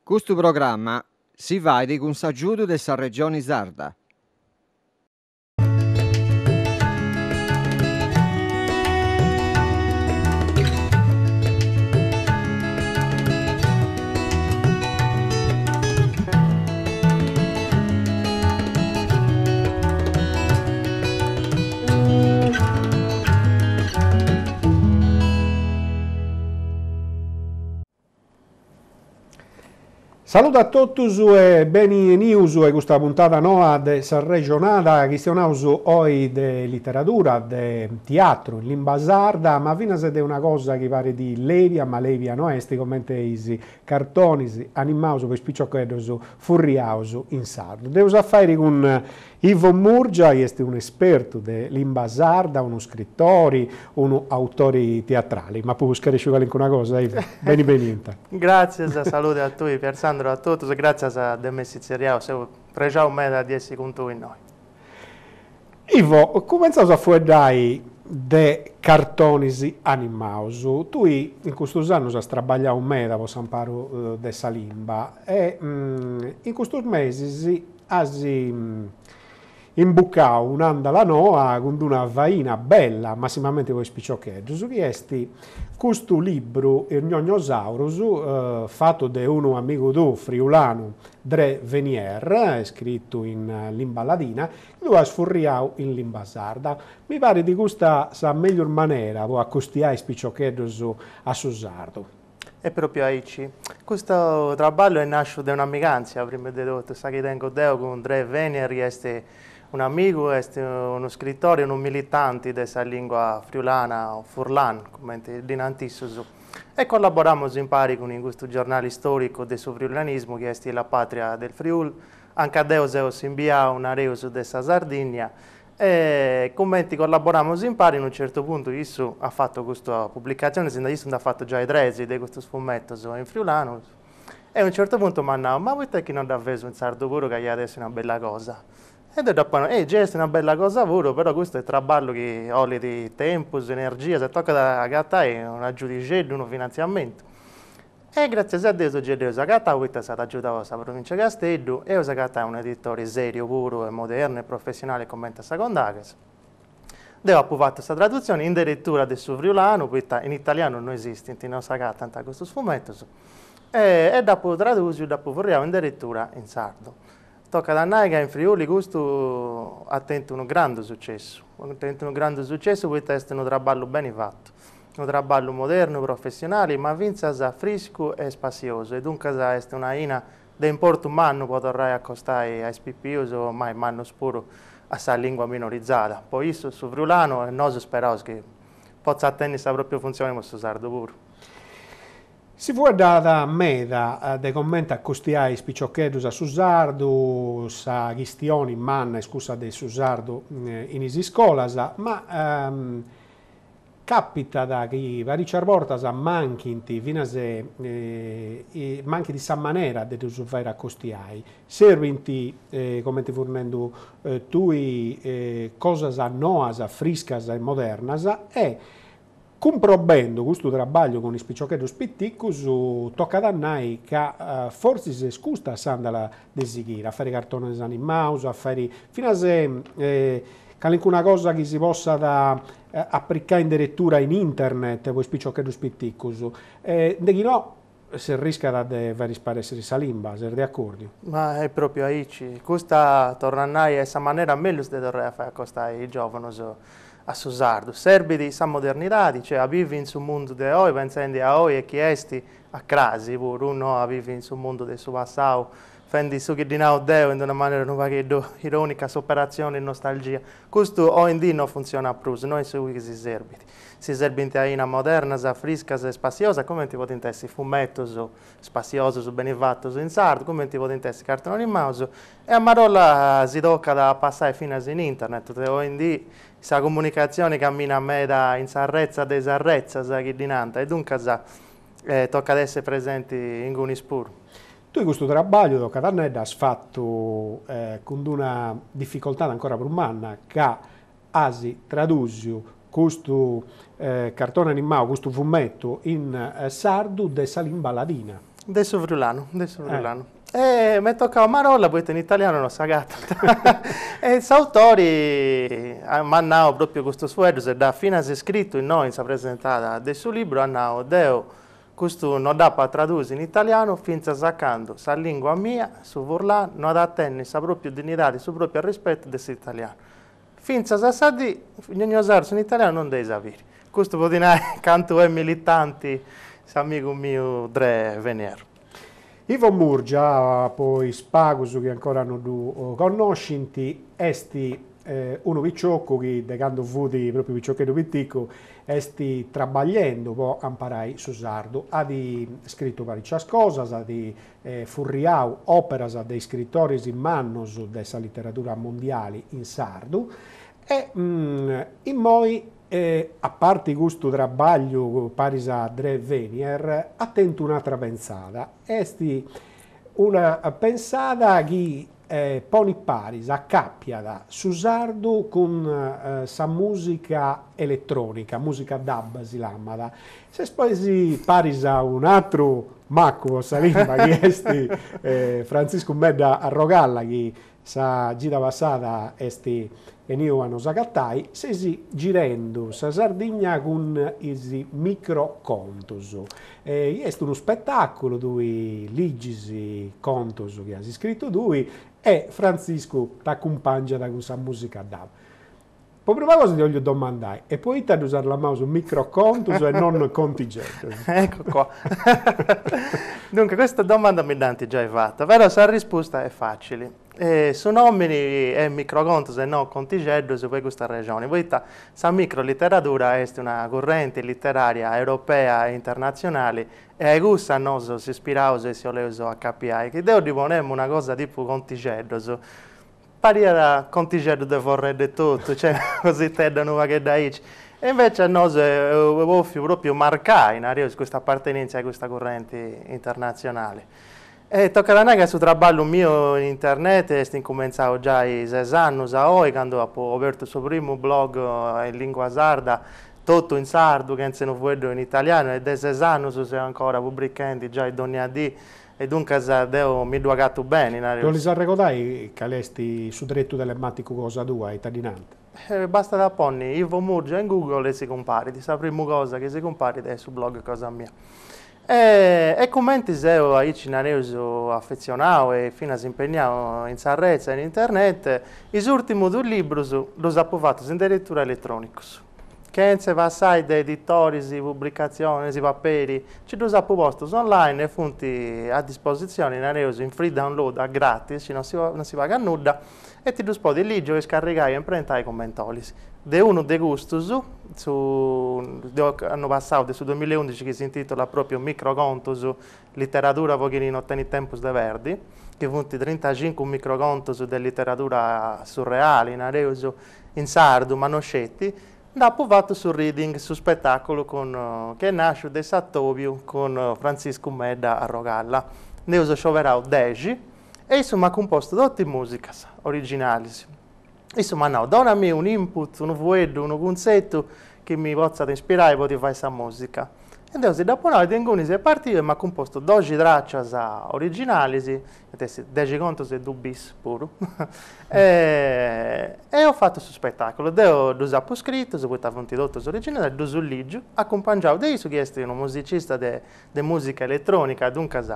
Custu programma si fait cun s'agiudu de sa Regioni Sarda. Saludu a totus e beni 'enius a custa puntada noa de S'Arrexonada, chistionaus oi de literadura, de tiatru in limba sarda, ma finas de una cosa chi parit lèbia, ma lèbia no est, comente is cartonis animaus po is piciocheddos furriaus in sardu. Dd'eus a fàiri cun Ivo Murgia, chi est un'espertu de limba sarda, unu scritori, unu autori teatrali. M'apu scaresciu calincuna cosa, Ivo? Beni beninta. Gràtzias, salude a tui Piersandro, a totus, gràtzias de m'essi tzerriau, seu prexau meda di essi cun tui innoi. Ivo, cumentzaus a fueddai de cartonis animaus. Tui in custus annus as trabagliau meda po s'amparu de sa limba e in custus mesis as imbucau un'andala noa cun d'una faina bella, massimamenti po is piciocheddus, chi est custu libru Is Gnognosaurus, fatu de unu amigu tuu friulanu, Drè Venier, scritu in limba ladina, chi tui as furriau in limba sarda. Mi parit custa sa meglius manera po acostiai is piciocheddus a su sardu. Est pròpiu aici. Custu traballu est nàsciu de un'amigàntzia, primu de totu, sa chi tengu deu cun Drè Venier, chi est un'amigu, est unu scritori, unu militanti de sa lìngua friulana, o furlan, cumenti ddi nant issus. E collaboramus impari cun custu giornali stòricu de su friulanismu chi est La Patria del Friul, anca deu seu s'imbiau, nareus, de sa Sardìnnia E cumenti collaboramus impari, in unu certu puntu issu at fatu custa publicatzioni, issu nd'at fatu giai tres de custus fumetus in friulanu, e a unu certu puntu m'at nau, ma poita chi non dda feus in sardu puru ca iat essi una bella cosa. E deu dd'apu nau, eh gei est una bella cosa puru, però custu est traballu chi 'olit tempus, energias, e tocat a agatai un'agiudixeddu, unu finantziamentu. E gràtzias a Deus gei dd'eus agatau poita s'at agiudau sa Provincia 'e Casteddu e eus agatau un'editori sèriu puru e modernu e professionali cumenti a sa Condaghes. Deu apu fatu sa tradutzioni in deretura de su friulanu, poita in italianu no esistint, no s'agatant custus fumetus, e dd'apu tradùsiu, dd'apu furriau in deretura in sardu. Tocat a nai ca in Friuli custu at tentu unu grandu sucessu, at tentu unu grandu sucessu poita est unu traballu beni fatu Unu traballu modernu, professionali, ma fintzas friscu e spassiosu e duncas est una aina de importu mannu po torrai a acostai a is pipius, ma is mannus puru, a sa lìngua minorizada. Po issus su friulanu e nosu speraus chi potzat tenni sa pròpriu funtzioni po su sardu puru. Si fueddat meda de comente acostiai is piciocheddus a su sardu, sa chistioni manna est cussa de su sardu in is iscolas, ma Capitat chi paricias bortas manchint finas manchit sa manera de ddus fairi acostiai. Serbint, comenti fus nendu tui, cosas noas, friscas e modernas e cumprobendu custu trabagliu cun is piciocheddus piticus tocat a nai ca fortzis est custa s'andala de sighiri, a fairi cartones animaus, a fairi finas Calincuna cosa chi si possat apricai in deretura in internet po is piciocheddus piticus, de chi no s'erriscat de fairi sparessiri sa limba, ses de acordiu? Ma est propriu aici, custa, torru a nai, est sa manera mellus de torrai a fai acostai is giòvanus a su sardu. Serbit sa modernidadi, cioè a bivi in su mundu de oi, pentzendi a oi e chi est a crasi puru, no a bivi in su mundu de su passau Fendi su chi ddi nau deu in d'una manera unu pagheddu ironica, s'operatzioni nostalgia. Custu oindì no funtzionat prus, no est su chi si serbit. Si serbint ainas modernas, friscas e spassiosas, cumenti podint essi fumetus spassiosus beni fatus in sardu, cumenti podint essi cartonis animaus, e a marolla si tocat a passai finas in internet, oindì sa comunicatzioni caminat meda in s'arretza de is arretzas chi ddi nant, e duncas tocat essi presenti ingunis puru. Tui custu trabagliu, tocat a nai, dd'as fatu cun d'una dificoltadi ancora prus manna, ca as tradùsiu custu cartone animau, custu fumetu in sardu de sa limba ladina. De su friulanu, de su friulanu. E m'est tocau a marolla poita in italianu no s'agatat. E s'autori m'at nau propriu custus fueddus e dd'at finas scritu innoi in sa presentada de su libru, at nau, deu custu no dd'apu a tradusi in italianu fintzas a candu sa lingua mia, su furlanu, no at a tenni sa propriu dignidadi, su propriu arrispetu de s'italianu. Fintzas a sa dì, Gnognosardus in italianu no nd'eis a biri. Custu po ti nai cantu est militanti s'amigu miu Dree Venier. Ivo Murgia, po is pagus chi ancora no ddu connoscint, est unu piciocu chi de candu fut propriu piciocheddu piticu est trabagliendu po amparai su sardu. At scritu paricias cosas, at furriau òperas de iscritoris mannus de sa literadura mondiali in sardu e immoi, a parti custu trabagliu paris a Dree Venier, at tentu un'atra pentzada, est una pensada chi ponit paris, acapiat su sardu cun sa musica eletronica, musica dub si lamat, Ses pois paris a un'atru macu po sa limba chi est Frantziscu Medda Arrogalla chi sa cida passada est beniu a nos agatai, seis girendu sa Sardigna cun is microcontus, chi est unu spetaculu, tui ligis contus chi as scritu tui e Frantziscu t'acumpangiat cun sa musica dub. Po prima cosa ti 'ogliu domandai, e poita ddus as lamaus microcontus e non contigeddus? Ecco qua. Duncas, custa domanda mi dd'ant giai fata, però sa rispusta est facili. Su nomini est microcontus e non contixeddus po custa arrexoni, poita sa microliteradura est una currenti literaria europea e internatzionali e a cussa nosu s'ispiraus e si 'oleus acapiai. Chi deu ddi ponemu una cosa tipu contixeddus Pariat contixeddu de forredda etotu, cioè una cositedda unu pagheddu aici. E invecias nosu eus bòfiu pròpriu marcai, nareus, custa apartenèntzia a custa currenti internatzionali. E tocat a nai ca su traballu miu in internet est incumentzau giai ses annus a oi, candu apu obertu su primu blog in lingua sarda, totu in sardu, chentza unu fueddu in italianu, e de ses annus seu ancora publichendi giai dònnia dì E duncas deu mi ddu agatu beni, nareus. Ti 'olis arregodai cali est su tretu telematicu cosa tua, ita ddi nant? Bastat a ponni Ivo Murgia in Google e si cumparit, sa primu cosa chi si cumparit est su blog cosa mia. E cumenti seu aici nareus afetzionau e finas impegnau in sa retza e in internet, is urtimus dus librus ddus apu fatus in deretura eletronicus. Chentze passai de editoris, publicatzionis, paperi, nci ddus apu postus online e funt a dispositzioni, nareus, in free download a gratis, non si non si pagat nudda, e ti ddus podis ligi o iscarrigai e imprentai cumenti 'olis. De unu de custus, su de ocannu passau, de su duamilla e undixi chi s'intitolat propriu Microcontus, literadura po chini no tenit tempus de perdi, chi funt trintacincu microcontus de literadura surreali, nareus, in sardu, ma no sceti, nd'apu fatu su reading, su spetàculu cun chi est nàsciu de s'atòbiu cun Frantziscu Medda Arrogalla. Nd'eus scioberau dexi e issu m'at cumpostu totu is mùsicas originalis. Issu m'at nau, donami un'input, unu fueddu, unu cuntzetu chi mi potzat ispirai po ti fai sa mùsica. E deu si dd'apu nau e de ingunis est partiu e m'at cumpostu doxi tràcias originalis, iant essi dexi contus e dus bis puru, e eus fatu su spetaculu. Deu ddus apu scritus, poita funt totus originalis, ddus ligiu, acumpangiau de issu chi est unu musicista de de musica eletronica, duncas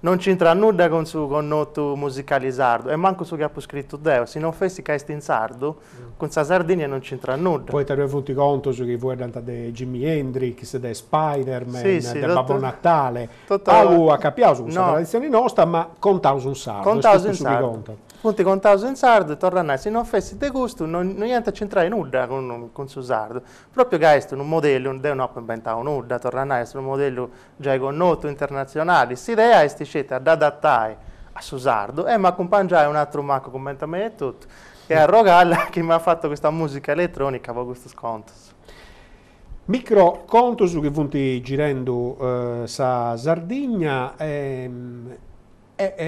non nc'intrat nudda cun su connotu musicali sardu e mancu su chi apu scritu deu, si non fessit ca est in sardu, cun sa Sardigna non nc'intrat nudda. Poita ddoi funt contus chi fueddant de Jimi Hendrix, de Spiderman, de Babbo Natale, pagu acapiaus cun sa traditzioni nosta, ma contaus in sardu, est custu su chi contat. Funt contaus in sardu e torru a nai, si non fessit de custu non iant a nc'intrai nudda cun su sardu. Pròpiu ca est unu modellu, deu no apu imbentau nudda, torru a nai, est unu modellu giai connotu, internatzionali, s'idea est sceti a dd'adatai a su sardu e m'acumpangiai un'atru macu cumenti a mei etotu, che Arrogalla, chi m'at fatu custa musica eletronica po custus contus. Micro contus chi funt girendu sa Sardigna e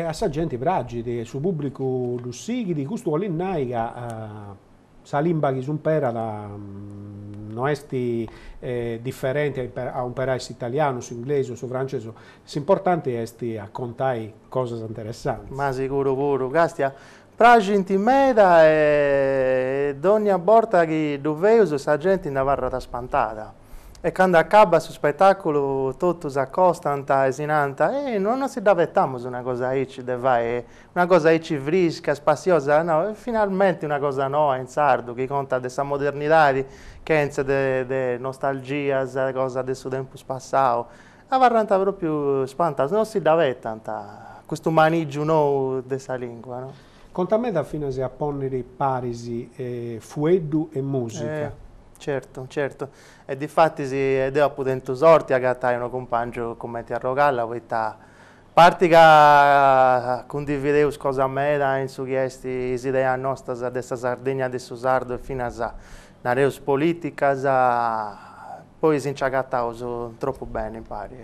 a sa genti praxit, su pubblicu ddus sighit, custu 'olit nai ca Sa limba chi s'umperat No est diferenti a umperai s'italianu, s'inglesu, su francesu, s'importanti est a contai cosas interessantis. Ma siguru puru, castia, praxint meda e dònnia borta chi ddu feus sa genti nd'abarrat spantada. E candu acabat su spetàculu totus s'acostant e si nant, eh no si dd'abetamus una cosa aici de fai, una cosa aici frisca, spassiosa, no, finalmenti una cosa noa in sardu chi contat de sa modernidadi chentza de de nostalgias, cosa de su tempus passau. Abarrant propriu spantaus, no si dd'abetant custu manìgiu nou de sa lingua, no. Contat meda finas a ponniri paris fueddu e musica. Certu, certu. E difatis deu apu tentu sorti a agatai unu cumpàngiu cumenti a Arrogalla, poita a parti ca cundivideus cosa meda in su chi est is ideas nostras de sa Sardigna, de su sardu e finas, nareus, politicas, poi si nci agataus tropu beni impari.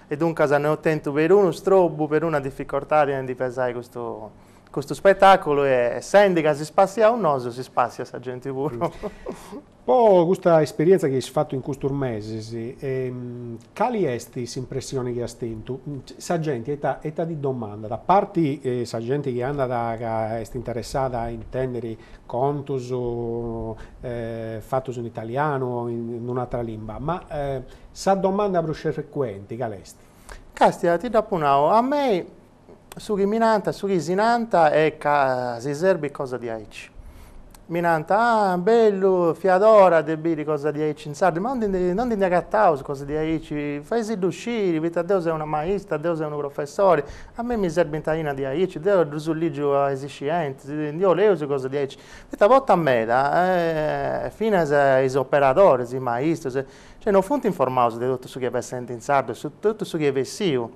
E duncas no eus tentu perunu strobu, peruna dificortadi a ndi pesai custu Custu spetàculu e sendi ca si spassiaus nosu si spàssiat sa genti puru. Po custa esperièntzia chi eis fatu in custus mesis, cali est s'impressioni chi as tentu? Sa genti ita ita ti domandat? A parti sa genti chi andat ca est interessada a intendiri contus fatus in italianu o in un'atra limba, ma sa domanda prus frecuenti cali est? Castia, ti dd'apu nau, a mei Su chi mi nant, su chi si nant est ca si serbit cosa diaici. Mi nant, ah bellu, fiat ora de biri cosa diaici in sardu, ma aundi aundi ndi agataus cosa diaici, fai·si·ddu sciri, poita deu seu una maista, deu seu unu professori, a mei mi serbint ainas diaici, deu ddus ligiu a is scientis, ndi 'oleus cosa diaici. Poita bortas meda finas is operadoris, is maistus, cioè non funt informaus de totu su chi est bessendi in sardu, totu su chi est bessiu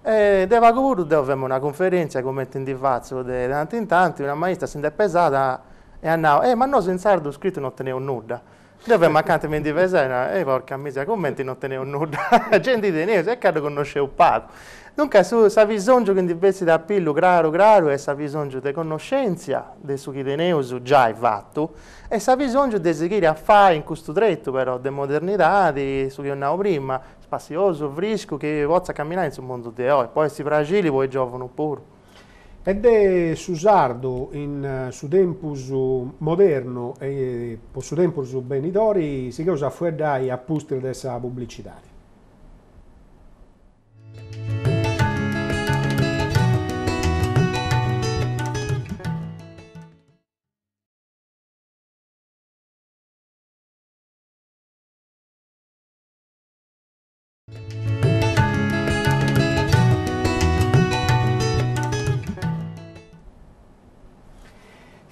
E de pagu puru deu femu una cunferentzia cumenti ndi fatzu de tanti in tanti, una maista si nd'est pesada e at nau, eh ma nosu in sardu scritu non teneus nudda. Deu femu acanta 'e mi ndi pesai e nau, eh porca miseria, cumenti non teneus nudda, gei ndi teneus, est ca ddu connosceus pagu. Duncas su s'abisongiu chi ndi bessit a pillu craru craru est s'abisongiu de connoscentzia de su chi teneus giai fatu e s'abisongiu de sighiri a fai in custu tretu però de modernidadi, su chi eus nau prima, Spassiosu, friscu, chi potzat caminai in su mundu de oi, po essi praxili po is giòvunus puru. E de su sardu in su tempus modernu e po su tempus benidori sigheus a fueddai a pustis de sa publicidadi.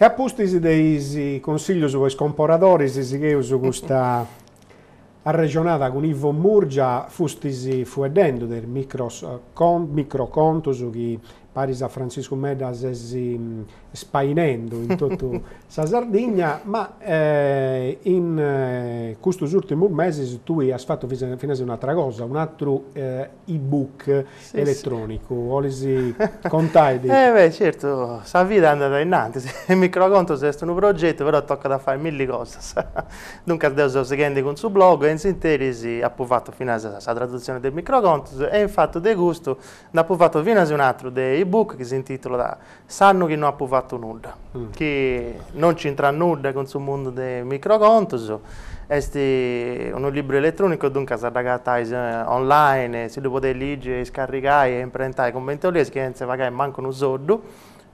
E a pustis de is consiglius po is comporadoris sigheus custa arrexonada cun Ivo Murgia, fustis fueddendu de is micros microcontus chi Paris a Frantziscu Medda ses spainendu in totu sa Sardigna, ma in custus ùrtimus mesis tui as fatu finas un'atra cosa, un'atru e-book eletrònicu, 'olis contai de. Eh beh certu, sa vida andat ainnantis, Microcontos est unu progetu però tocat a fai milli cosas, duncas deu seu sighendi cun su blog e in s'interis apu fatu finas sa tradutzioni de Microcontos e in fatu de custu Nd'apu fatu finas un'atru de ebook chi s'intitulat S'annu chi no apu fatu nudda, chi non nc'intrat nudda cun su mundu de microcontus, est unu libru eletronicu, duncas dd'agatais online, si ddu podeis ligi e iscarrigai e imprentai cumenti 'oleis chentza pagai mancu unu soddu,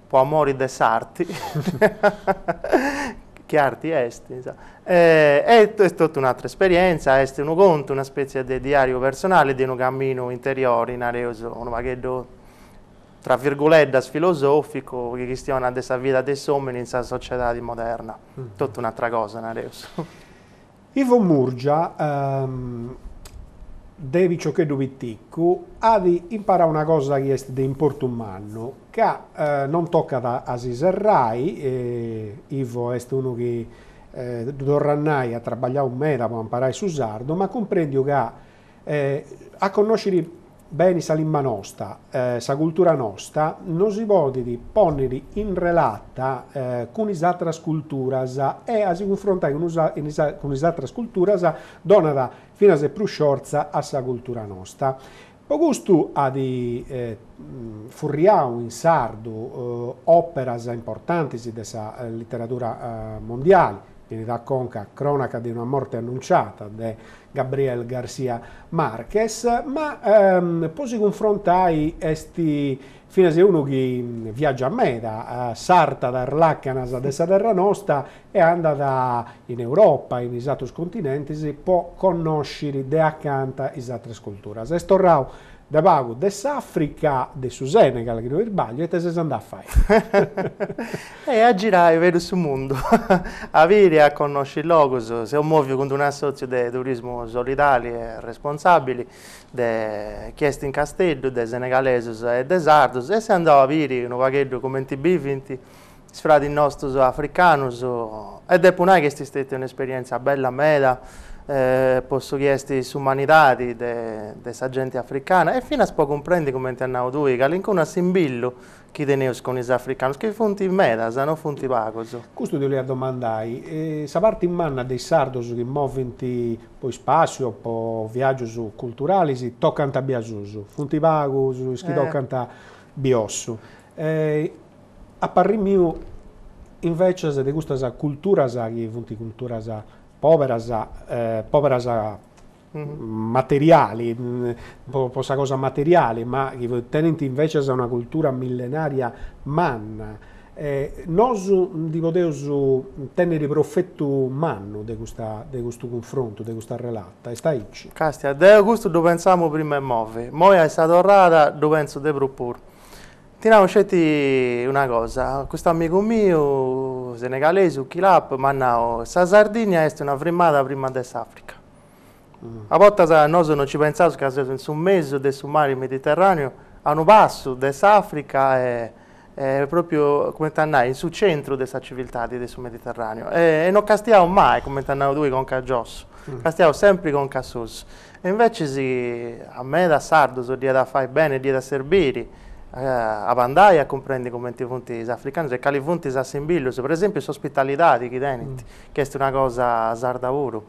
po amori de s'arti, chi arti est, insoma. E est totu un'atra esperienza, est unu contu, una spètzia de diàriu personali de unu caminu interiori, nareus, unu pagheddu tra virguleddas filosòficu, chi chistionat de sa vida de s'òmini in sa sociedadi moderna, totu un'atra cosa, nareus. Ivo Murgia, de piciocheddu piticu, at imparau una cosa chi est de importu mannu, ca non tocat a si serrai, Ivo est unu chi, ddu torru a nai, at trabagliau meda po amparai su sardu, ma at cumprendiu ca a connosciri. beni sa limba nosta, sa cultura nosta, nosi podit ponniri in relata cun is atras culturas e a si cunfrontai cun is atras culturas donat finas e prus sciortza a sa cultura nosta. Po custu at furriau in sardu òperas importantis de sa literadura mondiali, benit a conca Cronaca di una morte annunciata de Gabriel Garcia Marquez, ma po si cunfrontai est finas unu chi viaggiat meda, sartat is làcanas de sa terra nosta e andat in Europa, in is atrus continentis po connosciri de acanta is atras culturas. Est torrau de pagu de s'Africa, de su Senegal, chi no isbagliu, ite ses andau a fai? E a girai peri su mundu, a biri e a connosci logus, seu moviu cun d'unu assotziu de turismu solidali e responsabili de chi est in Casteddu, de senegalesus e de sardus, e seu andau a biri unu pagheddu cumenti bivint is fradis nostus africanus e depu nai chi est stetia un'esperienza bella meda po su chi est s'umanidadi de de sa genti africana e finas po cumprendi, cumenti as nau tui, calincunu assimbillu chi teneus cun is africanus, chi funt medas, no funt pagus. Custu ti 'olia domandai, sa parti manna de is sardos chi movint po ispàssiu o po viàgius culturalis tocant bia susu, funt pagus is chi tocant biossu. A parri miu, invecias de custas culturas chi funt culturas poberas, poberas materiali, po sa cosa materiali, ma chi tenint invecias una cultura millenaria manna, nosu ndi podeus tenniri profetu mannu de custa de custu cunfrontu, de custa relata, est aici? Castia, deu custu ddu pentzamu prima 'e movi, moi a sa torrada ddu pentzu de prus puru. Ti nau sceti una cosa, custu amigu miu senegalesu Chilap m'at nau, sa Sardigna est una frimada prima de s'Africa. A bortas nosu non ci pentzaus ca seus in su mesu de su mari Mediterraneu, a unu passu de s'Africa e e propriu, cumenti a nai, in su centru de sa civiltadi de su Mediterraneu e non castiaus mai, cumenti as nau tui, conca a giossu, castiaus sempri conca a susu. E invecis a medas sardus dd'iat a fai beni, dd'iat a serbiri a andai a cumprendi cumenti funt is africanus e cali funt is assimbillus, per esempiu s'ospitalidadi chi tenint, chi est una cosa sarda puru.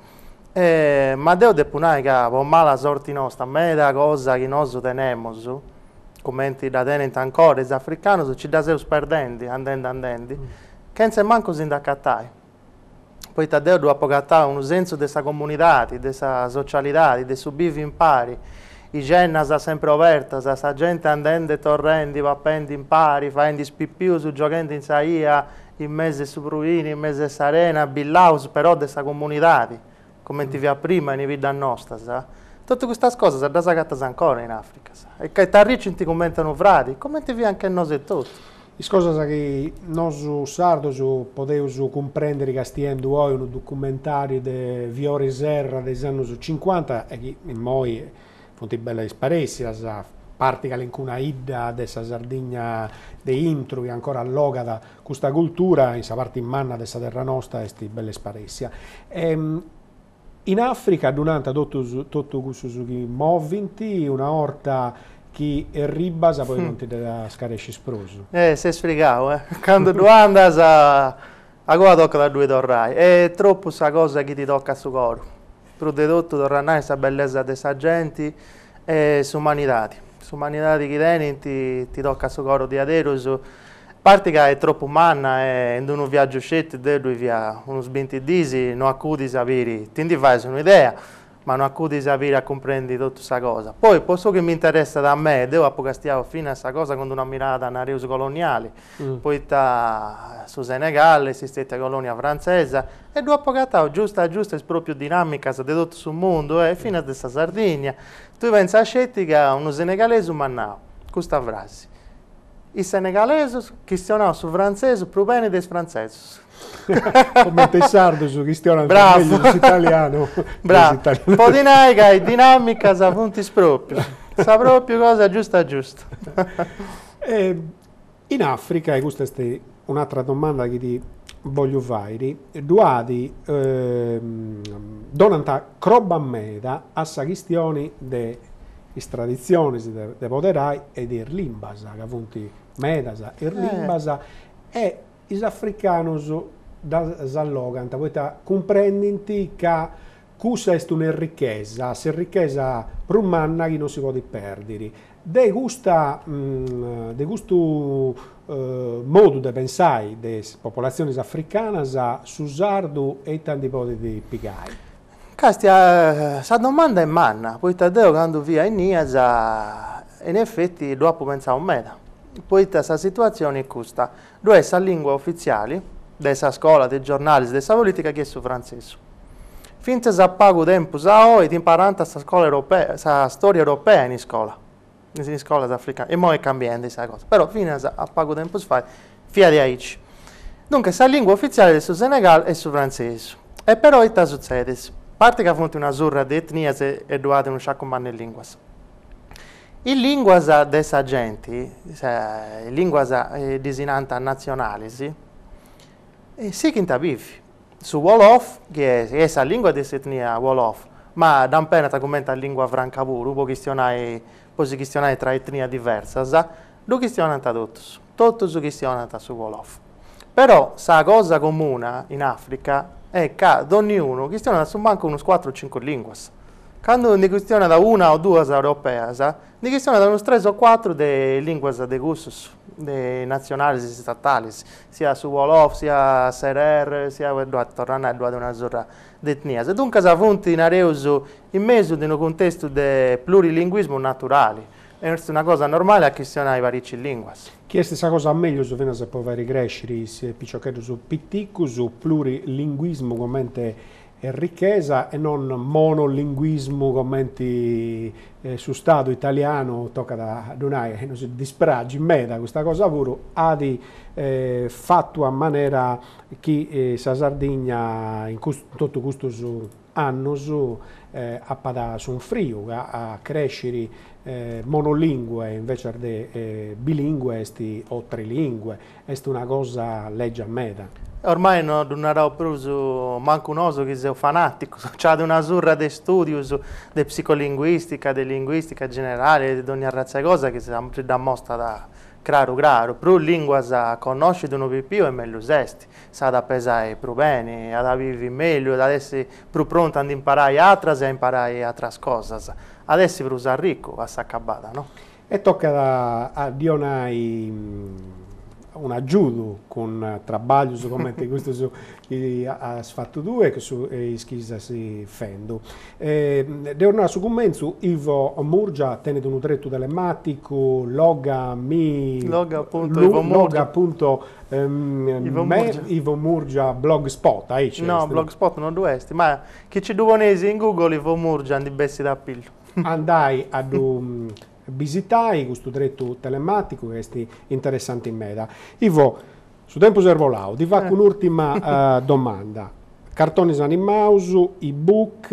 Ma deu depu nai ca po mala sorti nosta meda cosa chi nosu tenemus, cumenti dda tenint ancora is africanus, nci dda seus perdendi andendi andendi, chentza mancu si nd'acatai. Poita deu ddu apu agatau unu sensu de sa comunidadi, de sa socialidadi, de su bivi impari, is gennas sempri obertas, sa genti andendi e torrendi, papendi impari, faendi is pipius, gioghendi in sa 'ia, in mesu 'e su pruini, in mesu 'e s'arena, billaus però de sa comunidadi, cumenti fiat prima in is biddas nostas, totu custas cosas ddas agatas ancora in Africa e t'arricint cumenti a unu fradi, cumenti fiant che nosu etotu. Is cosas chi nosu sardos podeus cumprèndiri castiendu oi unu documentàriu de Fiore Serra de is annus cincuanta e chi immoi funt belle isparèssias, a parti calincuna 'idda de sa Sardigna de intru chi ancora allogat custa cultura, in sa parti manna de sa terra nosta est belle isparèssia. In Africa ddu nant totus totu cussus chi movint, una 'orta chi erribas poi non ti dda scarescis prus. Eh, ses frigau, eh. Candu ddu andas, agoa tocat a ddui torrai. Est tropu sa cosa chi ti tocat su coru. Prus de totu torru a nai sa bellesa de sa genti e s'umanidadi. S'umanidadi chi tenint ti tocat su coru diaderus. Parti ca est tropu manna e in d'unu viaggiu sceti deu ddui fia unus binti dis, no acudis a biri, ti ndi fais un'idea, ma no acudis a biri a cumprendi totu sa cosa. Poi po su chi m'interessat a mei, deu apu castiau finas sa cosa cun d'una mirada nareus coloniali, poita su Senegal est stetia colonia frantzesa e ddu apu agatau giusta giusta is proprius dinamicas de totu su mundu e finas de sa Sardigna. Tui pentza sceti ca unu senegalesu m'at nau custa frasi, Is senegalesus chistionaus su frantzesu prus beni de is frantzesus. Comente is sardus chistionant meglius s'italianu de is italianus. Po ti nai ca is dinamicas funt is proprius, sa propriu cosa giusta giusta. In Africa, e custa est un'atra domanda chi ti bogliu fairi, ddu at, donant croba meda a sa chistioni de. is traditzionis de poderai e de is limbas, ca funt medas is limbas e is africanus ddas allogant poita cumprendint ca cussa est un'errichesa, s'errichesa prus manna chi non si podit perdiri. De custa de custu modu de pensai de is popolatzionis africanas su sardu ita ndi podit pigai? Castia, sa domanda est manna, poita deu candu fia innias, in effetti ddu apu pentzau meda, poita sa situatzioni est custa, ddu est sa lingua ufitziali de sa scola, de is giornalis, de sa politica chi est su frantzesu. Fintzas a pagu tempus a oi ti imparant sa scola europea, sa storia europea in iscola, in is iscolas africanas, imoi est cambiendi sa cosa, però finas a pagu tempus fait fiat diaici. Duncas sa lingua ufitziali de su Senegal est su frantzesu. E però ita sutzedit? A parti ca funt una surra de etnias e ddu at unu sciacu mannu 'e linguas. Is linguas de sa genti, is linguas ddis nant natzionalis, sighint a bivi. Su Wolof, chi est sa lingua de s'etnia Wolof, ma dda imperant cumenti a lingua franca puru po chistionai po si chistionai tra etnias diversas, ddu chistionant totus, totus chistionant su Wolof. Però sa cosa comuna in Africa est ca donniunu chistionat a su mancu unus cuatru o cincu linguas. Candu ndi chistionat una o duas europeas, ndi chistionat unus tres o cuatru de linguas de cussus, de natzionalis e statalis, siat su Wolof, siat Serer, siat, ddu at, torru a nai, ddu at una surra de etnias. Duncas funt, nareus, in mesu de unu cuntestu de plurilinguismu naturali. Est una cosa normali a chistionai paricis linguas. Chi est sa cosa mellus finas po fairi cresciri is piciocheddus piticus, plurilinguismu comente errichesa e non monolinguismu comenti su stadu italianu, tocat a ddu nai e nosi dispragit meda custa cosa puru, at fatu a manera chi sa Sardigna in totu custus annus apat sunfriu ca a cresciri monolingue invecias de bilingue est o trilingue est una cosa lègia meda. Ormai no ddu naraus prus mancu nosu chi seus fanaticus, nc'at una surra de studius de psicolinguistica, de linguistica generali, de dònnia arratza 'e cosa chi si dd'amostat craru craru, prus linguas connoscit unu pipiu e mellus est, s'at a pesai prus beni, at a bivi mellus, at essi prus prontu a ndi imparai atras e a imparai atras cosas, at essi prus arricu a s'acabada, no? E tocat a ddi 'onai un'agiudu cun trabaglius comente custus chi as fatu tui e is chi ses fendu. Dd'eus nau a su cumentzu, Ivo Murgia tenit unu tretu telematicu, loga mi Loga punto Ivo Murgia. Loga punto me Ivo Murgia blogspot, aici est? No, blogspot no ddu est, ma chi nci ddu poneis in Google Ivo Murgia ndi bessit a pillu. Andai a ddu bisitai custu tretu telematicu ca est interessanti meda. Ivo, su tempus est bolau, ti facu un'urtima domanda, cartonis animaus, ebook,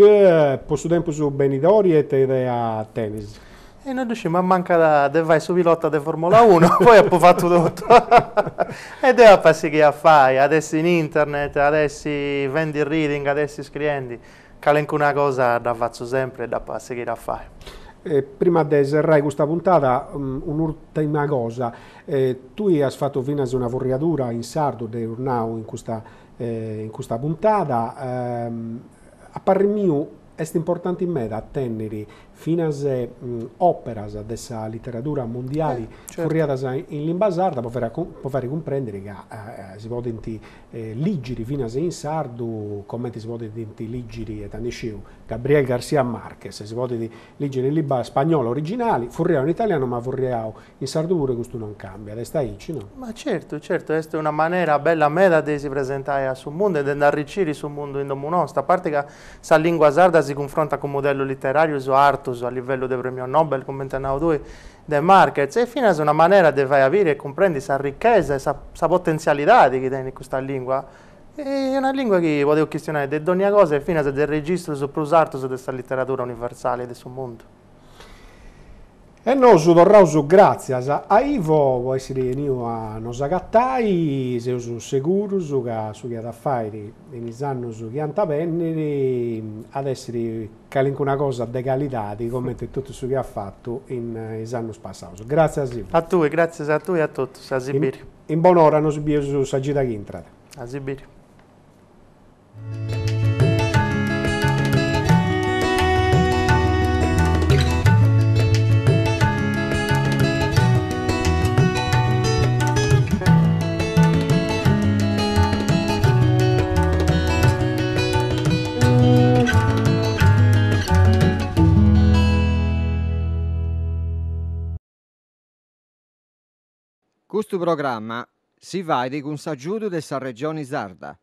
po su tempus benidori ita idea tenis? E no ddu sciu, m'ammancat de fai su pilota de Formula Uno, poi apu fatu totu. E deu apu a sighiri a fai, at essi in internet, at essi fendi reading, at essi scriendi, Calencuna cosa dda fatzu sempri e dd'apu a sighiri a fai. Prima de serrai custa puntada, un'urtima cosa, tui as fatu finas una furriadura in sardu, dd'eus nau in custa in custa puntada, a parri miu est importanti meda a tenniri finas òperas de sa literadura mundiali furriadas in limba sarda po po fàiri cumprèndiri ca si podint lìgiri finas in sardu comente si podint lìgiri, ita ndi sciu, Gabriel Garcia Marquez, si podit lìgiri in limba spagnola originali, furriau in italianu ma furriau In sardu puru custu non càmbiat, est aici, no? Ma certu, certu, est una manera bella meda de si presentai a su mundu e de nd'arriciri su mundu in domu nosta, a parti ca sa lingua sarda si cunfrontat cun modellus literarius artus a livellu de premiu Nobel, cumenti as nau tui, de Marquez, e finas una manera de fai a biri e cumprendi sa richesa e sa sa potentzialidadi chi tenit custa lingua, est una lingua chi podeus chistionai de dònnia cosa e finas de registrus prus artus de sa literadura universali de su mundu. E nosu torraus gràtzias a Ivo po essiri 'eniu a nos agatai, seus segurus ca su chi at a fairi in is annus chi ant a benniri at essiri calincuna cosa de calidadi comente totu su chi at fatu in is annus passaus. Gràtzias Ivo. A tui, gràtzias a tui e a totus, a si biri. In bon'ora nos bieus sa cida chi intrat. A si biri. Custu programma si fait cun s'agiudu de sa Regioni Sarda.